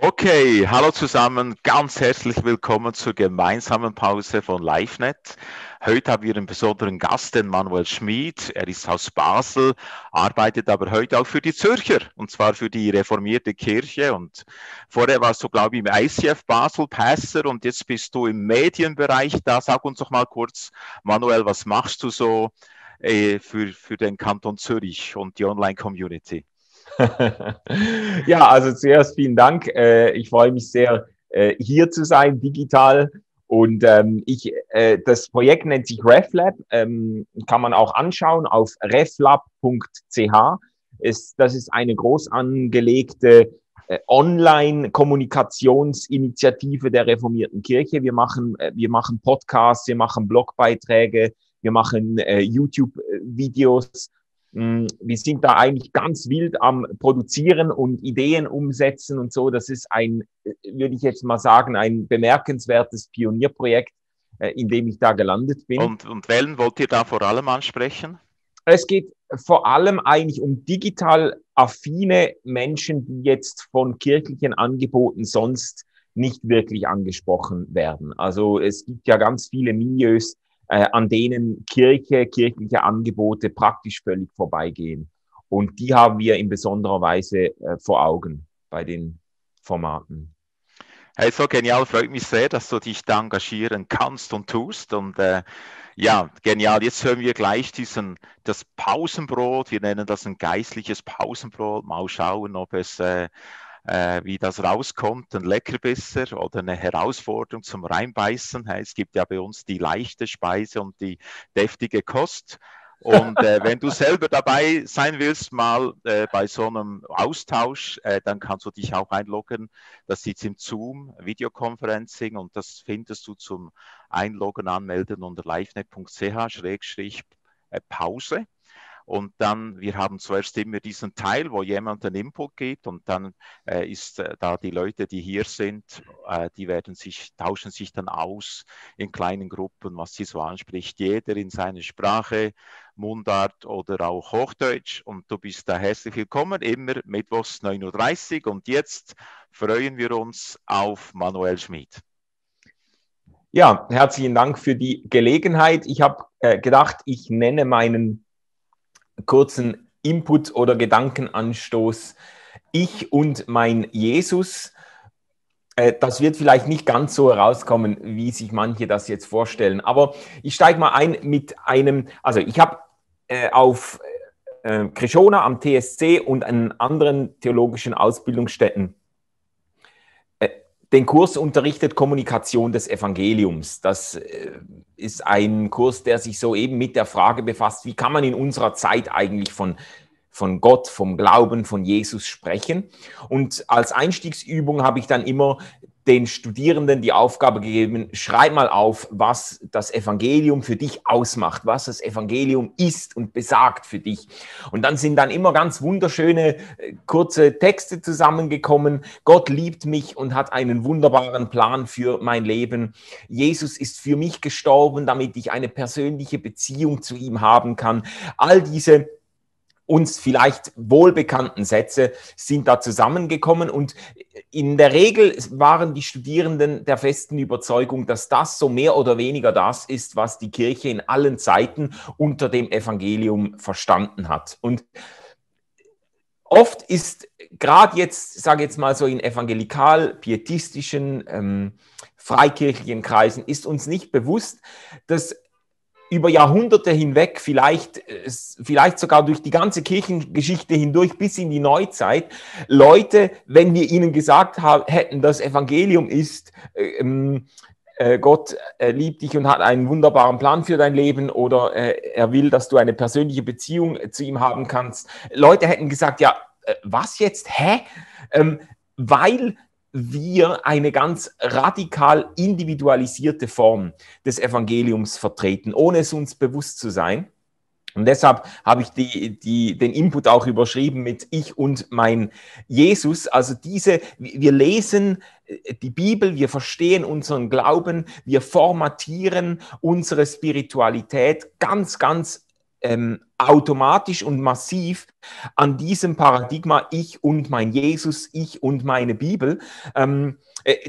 Okay, hallo zusammen, ganz herzlich willkommen zur gemeinsamen Pause von LiveNet. Heute haben wir einen besonderen Gast, den Manuel Schmid. Er ist aus Basel, arbeitet aber heute auch für die Zürcher, und zwar für die reformierte Kirche. Und vorher warst du, glaube ich, im ICF Basel Pastor und jetzt bist du im Medienbereich da. Sag uns doch mal kurz, Manuel, was machst du so für den Kanton Zürich und die Online-Community? Ja, also zuerst vielen Dank. Ich freue mich sehr, hier zu sein, digital. Und das Projekt nennt sich RefLab, kann man auch anschauen auf reflab.ch. Das ist eine groß angelegte Online-Kommunikationsinitiative der reformierten Kirche. Wir machen Podcasts, wir machen Blogbeiträge, wir machen YouTube-Videos. Wir sind da eigentlich ganz wild am Produzieren und Ideen umsetzen und so. Das ist würde ich jetzt mal sagen, ein bemerkenswertes Pionierprojekt, in dem ich da gelandet bin. Und welchen wollt ihr da vor allem ansprechen? Es geht vor allem eigentlich um digital affine Menschen, die jetzt von kirchlichen Angeboten sonst nicht wirklich angesprochen werden. Also es gibt ja ganz viele Milieus, an denen kirchliche Angebote praktisch völlig vorbeigehen. Und die haben wir in besonderer Weise vor Augen bei den Formaten. Hey, so genial, freut mich sehr, dass du dich da engagieren kannst und tust. Und ja, genial. Jetzt hören wir gleich das Pausenbrot. Wir nennen das ein geistliches Pausenbrot. Mal schauen, ob es wie das rauskommt, ein Leckerbisser oder eine Herausforderung zum Reinbeißen. Es gibt ja bei uns die leichte Speise und die deftige Kost. Und wenn du selber dabei sein willst, mal bei so einem Austausch, dann kannst du dich auch einloggen. Das sitzt im Zoom, Videoconferencing, und das findest du zum Einloggen, Anmelden unter livenet.ch/Pause. Und dann, wir haben zuerst immer diesen Teil, wo jemand einen Input gibt, und dann ist da die Leute, die hier sind, die tauschen sich dann aus in kleinen Gruppen, was sie so anspricht. Jeder in seiner Sprache, Mundart oder auch Hochdeutsch. Und du bist da herzlich willkommen, immer mittwochs 9:30 Uhr. Und jetzt freuen wir uns auf Manuel Schmid. Ja, herzlichen Dank für die Gelegenheit. Ich habe gedacht, ich nenne meinen kurzen Input oder Gedankenanstoß Ich und mein Jesus. Das wird vielleicht nicht ganz so herauskommen, wie sich manche das jetzt vorstellen. Aber ich steige mal ein mit also ich habe auf Krishona am TSC und an anderen theologischen Ausbildungsstätten den Kurs unterrichtet Kommunikation des Evangeliums. Das ist ein Kurs, der sich so eben mit der Frage befasst, wie kann man in unserer Zeit eigentlich von Gott, vom Glauben, von Jesus sprechen. Und als Einstiegsübung habe ich dann immer den Studierenden die Aufgabe gegeben, schreib mal auf, was das Evangelium für dich ausmacht, was das Evangelium ist und besagt für dich. Und dann sind dann immer ganz wunderschöne, kurze Texte zusammengekommen. Gott liebt mich und hat einen wunderbaren Plan für mein Leben. Jesus ist für mich gestorben, damit ich eine persönliche Beziehung zu ihm haben kann. All diese uns vielleicht wohlbekannten Sätze sind da zusammengekommen, und in der Regel waren die Studierenden der festen Überzeugung, dass das so mehr oder weniger das ist, was die Kirche in allen Zeiten unter dem Evangelium verstanden hat. Und oft ist gerade jetzt, sage ich jetzt mal so in evangelikal-pietistischen, freikirchlichen Kreisen, ist uns nicht bewusst, dass über Jahrhunderte hinweg, vielleicht sogar durch die ganze Kirchengeschichte hindurch bis in die Neuzeit, Leute, wenn wir ihnen gesagt hätten, das Evangelium ist, Gott liebt dich und hat einen wunderbaren Plan für dein Leben, oder er will, dass du eine persönliche Beziehung zu ihm haben kannst. Leute hätten gesagt, ja, was jetzt? Hä? Weil wir eine ganz radikal individualisierte Form des Evangeliums vertreten, ohne es uns bewusst zu sein. Und deshalb habe ich den Input auch überschrieben mit Ich und mein Jesus. Also wir lesen die Bibel, wir verstehen unseren Glauben, wir formatieren unsere Spiritualität ganz, ganz automatisch und massiv an diesem Paradigma ich und mein Jesus, ich und meine Bibel.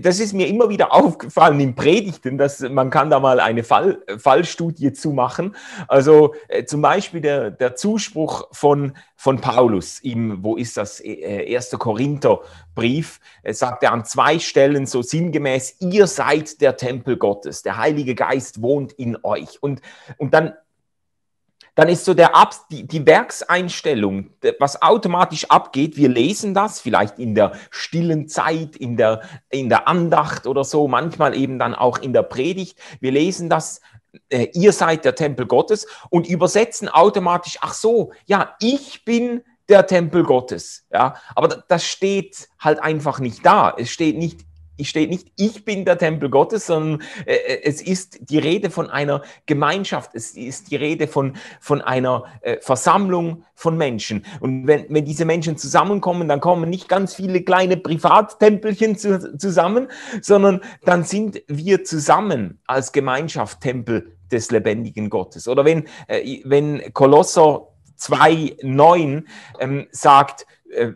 Das ist mir immer wieder aufgefallen in Predigten, dass man kann da mal eine Fallstudie zu machen. Also zum Beispiel der Zuspruch von Paulus, wo ist das, 1. Korintherbrief, sagt er an 2 Stellen so sinngemäß, ihr seid der Tempel Gottes, der Heilige Geist wohnt in euch. Und dann ist so die Werkseinstellung, was automatisch abgeht. Wir lesen das vielleicht in der stillen Zeit, in der Andacht oder so, manchmal eben dann auch in der Predigt. Wir lesen das, ihr seid der Tempel Gottes und übersetzen automatisch, ach so, ja, ich bin der Tempel Gottes. Ja, aber das steht halt einfach nicht da. Es steht nicht, ich bin der Tempel Gottes, sondern es ist die Rede von einer Gemeinschaft, es ist die Rede von einer Versammlung von Menschen. Und wenn diese Menschen zusammenkommen, dann kommen nicht ganz viele kleine Privattempelchen zusammen, sondern dann sind wir zusammen als Gemeinschaft Tempel des lebendigen Gottes. Oder wenn Kolosser 2,9 sagt,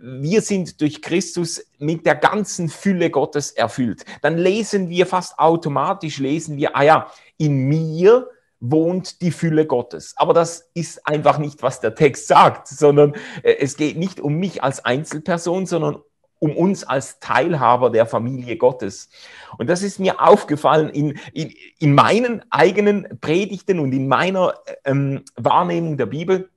wir sind durch Christus mit der ganzen Fülle Gottes erfüllt. Dann lesen wir fast automatisch, ah ja, in mir wohnt die Fülle Gottes. Aber das ist einfach nicht, was der Text sagt, sondern es geht nicht um mich als Einzelperson, sondern um uns als Teilhaber der Familie Gottes. Und das ist mir aufgefallen in meinen eigenen Predigten und in meiner Wahrnehmung der Bibel,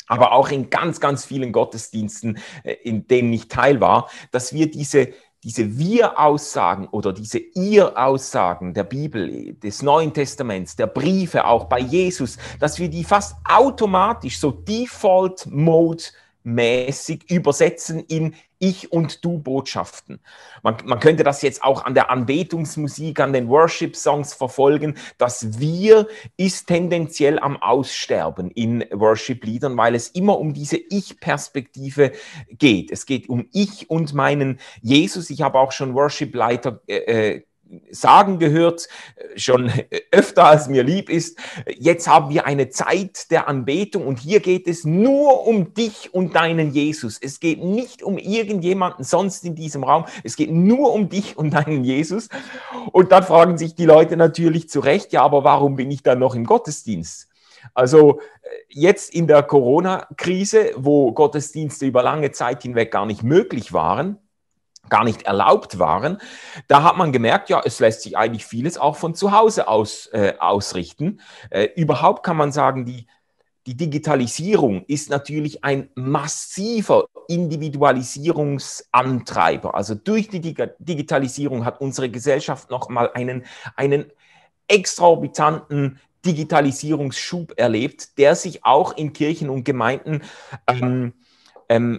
aber auch in ganz, ganz vielen Gottesdiensten, in denen ich Teil war, dass wir diese Wir-Aussagen oder diese Ihr-Aussagen der Bibel, des Neuen Testaments, der Briefe auch bei Jesus, dass wir die fast automatisch so Default-Mode-mäßig übersetzen in Ich- und Du-Botschaften. Man könnte das jetzt auch an der Anbetungsmusik, an den Worship-Songs verfolgen. Das Wir ist tendenziell am Aussterben in Worship-Liedern, weil es immer um diese Ich-Perspektive geht. Es geht um ich und meinen Jesus. Ich habe auch schon Worship-Leiter sagen gehört, schon öfter als mir lieb ist, jetzt haben wir eine Zeit der Anbetung und hier geht es nur um dich und deinen Jesus. Es geht nicht um irgendjemanden sonst in diesem Raum, es geht nur um dich und deinen Jesus. Und dann fragen sich die Leute natürlich zu Recht, ja, aber warum bin ich dann noch im Gottesdienst? Also jetzt in der Corona-Krise, wo Gottesdienste über lange Zeit hinweg gar nicht möglich waren, gar nicht erlaubt waren, da hat man gemerkt, ja, es lässt sich eigentlich vieles auch von zu Hause aus ausrichten. Überhaupt kann man sagen, die Digitalisierung ist natürlich ein massiver Individualisierungsantreiber. Also durch die Digitalisierung hat unsere Gesellschaft nochmal einen exorbitanten Digitalisierungsschub erlebt, der sich auch in Kirchen und Gemeinden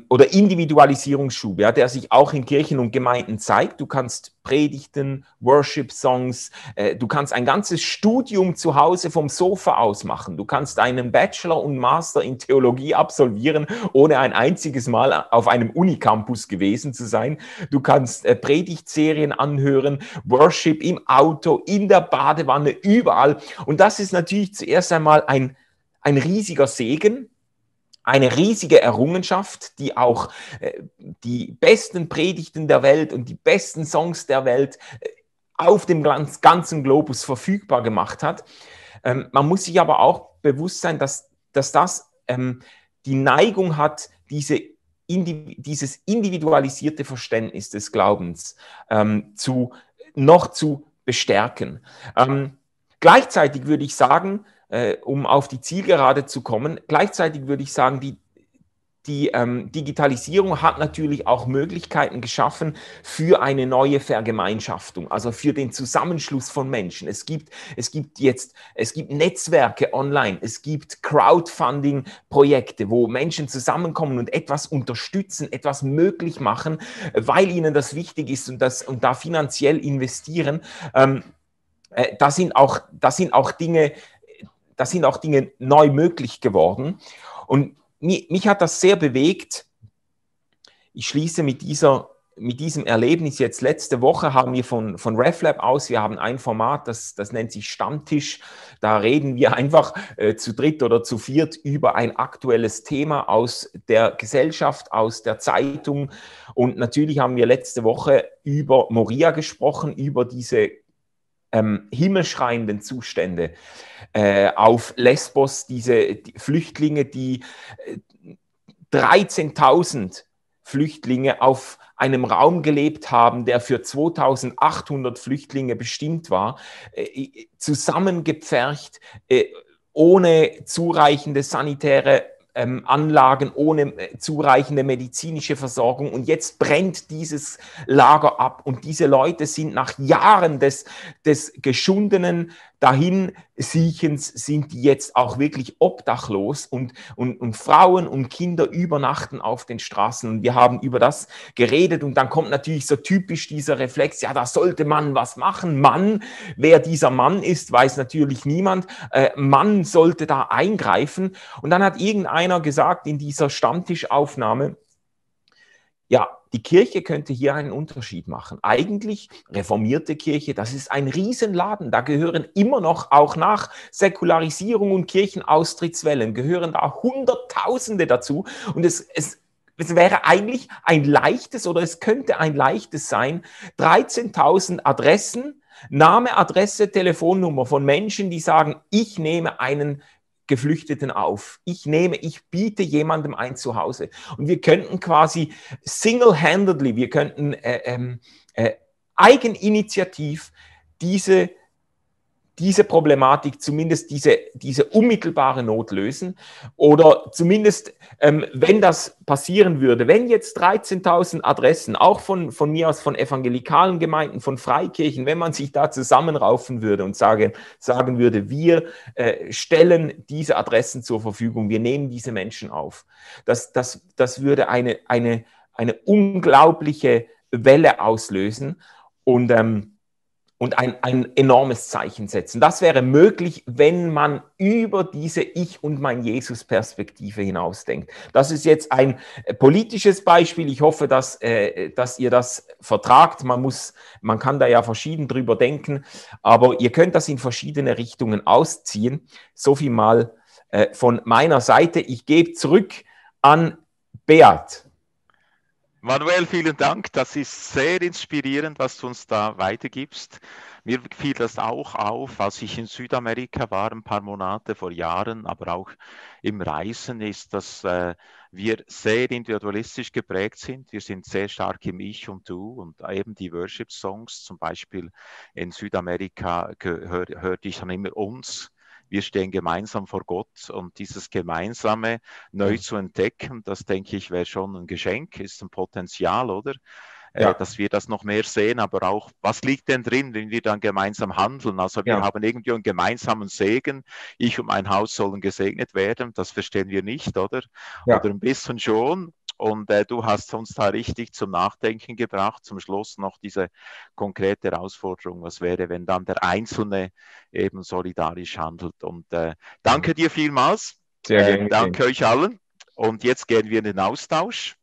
oder Individualisierungsschub, ja, der sich auch in Kirchen und Gemeinden zeigt. Du kannst Predigten, Worship-Songs, du kannst ein ganzes Studium zu Hause vom Sofa aus machen. Du kannst einen Bachelor und Master in Theologie absolvieren, ohne ein einziges Mal auf einem Unicampus gewesen zu sein. Du kannst Predigtserien anhören, Worship im Auto, in der Badewanne, überall. Und das ist natürlich zuerst einmal ein riesiger Segen, eine riesige Errungenschaft, die auch die besten Predigten der Welt und die besten Songs der Welt auf dem ganzen Globus verfügbar gemacht hat. Man muss sich aber auch bewusst sein, dass das die Neigung hat, dieses individualisierte Verständnis des Glaubens noch zu bestärken. Gleichzeitig würde ich sagen, um auf die Zielgerade zu kommen, gleichzeitig würde ich sagen, die Digitalisierung hat natürlich auch Möglichkeiten geschaffen für eine neue Vergemeinschaftung, also für den Zusammenschluss von Menschen. Es gibt Netzwerke online, es gibt Crowdfunding-Projekte, wo Menschen zusammenkommen und etwas unterstützen, etwas möglich machen, weil ihnen das wichtig ist und da finanziell investieren. Da sind auch Dinge neu möglich geworden. Und mich hat das sehr bewegt. Ich schließe mit dieser mit diesem Erlebnis jetzt letzte Woche haben wir von RefLab aus, wir haben ein Format, das nennt sich Stammtisch. Da reden wir einfach zu dritt oder zu viert über ein aktuelles Thema aus der Gesellschaft, aus der Zeitung. Und natürlich haben wir letzte Woche über Moria gesprochen, über diese himmelschreienden Zustände auf Lesbos, die Flüchtlinge, die 13.000 Flüchtlinge auf einem Raum gelebt haben, der für 2.800 Flüchtlinge bestimmt war, zusammengepfercht, ohne zureichende sanitäre Anlagen, ohne zureichende medizinische Versorgung. Und jetzt brennt dieses Lager ab. Und diese Leute sind nach Jahren des geschundenen Dahinsiechens, sind die jetzt auch wirklich obdachlos und Frauen und Kinder übernachten auf den Straßen. Und wir haben über das geredet und dann kommt natürlich so typisch dieser Reflex, ja, da sollte man was machen. Mann, wer dieser Mann ist, weiß natürlich niemand. Mann sollte da eingreifen. Und dann hat irgendeiner gesagt in dieser Stammtischaufnahme, ja, die Kirche könnte hier einen Unterschied machen. Eigentlich, reformierte Kirche, das ist ein Riesenladen. Da gehören immer noch, auch nach Säkularisierung und Kirchenaustrittswellen, gehören da Hunderttausende dazu. Und es wäre eigentlich ein leichtes oder es könnte ein leichtes sein, 13.000 Adressen, Name, Adresse, Telefonnummer von Menschen, die sagen, ich nehme einen Geflüchteten auf. Ich biete jemandem ein Zuhause. Und wir könnten quasi single-handedly, wir könnten eigeninitiativ diese Problematik, zumindest diese unmittelbare Not lösen. Oder zumindest, wenn das passieren würde, wenn jetzt 13.000 Adressen, auch von mir aus von evangelikalen Gemeinden, von Freikirchen, wenn man sich da zusammenraufen würde und sagen würde, wir stellen diese Adressen zur Verfügung, wir nehmen diese Menschen auf. Das würde eine unglaubliche Welle auslösen und ein enormes Zeichen setzen. Das wäre möglich, wenn man über diese Ich- und mein Jesus-Perspektive hinausdenkt. Das ist jetzt ein politisches Beispiel. Ich hoffe, dass ihr das vertragt. Man kann da ja verschieden drüber denken, aber ihr könnt das in verschiedene Richtungen ausziehen. So viel mal von meiner Seite. Ich gebe zurück an Beat. Manuel, vielen Dank. Das ist sehr inspirierend, was du uns da weitergibst. Mir fiel das auch auf, als ich in Südamerika war, ein paar Monate vor Jahren, aber auch im Reisen ist, dass wir sehr individualistisch geprägt sind. Wir sind sehr stark im Ich und Du und eben die Worship-Songs, zum Beispiel in Südamerika hörte ich dann immer uns. Wir stehen gemeinsam vor Gott und dieses Gemeinsame neu zu entdecken, das denke ich, wäre schon ein Geschenk, ist ein Potenzial, oder? Ja. Dass wir das noch mehr sehen, aber auch, was liegt denn drin, wenn wir dann gemeinsam handeln? Also wir haben irgendwie einen gemeinsamen Segen. Ich und mein Haus sollen gesegnet werden. Das verstehen wir nicht, oder? Ja. Oder ein bisschen schon. Und du hast uns da richtig zum Nachdenken gebracht. Zum Schluss noch diese konkrete Herausforderung. Was wäre, wenn dann der Einzelne eben solidarisch handelt? Und danke dir vielmals. Sehr gerne. Danke euch allen. Und jetzt gehen wir in den Austausch.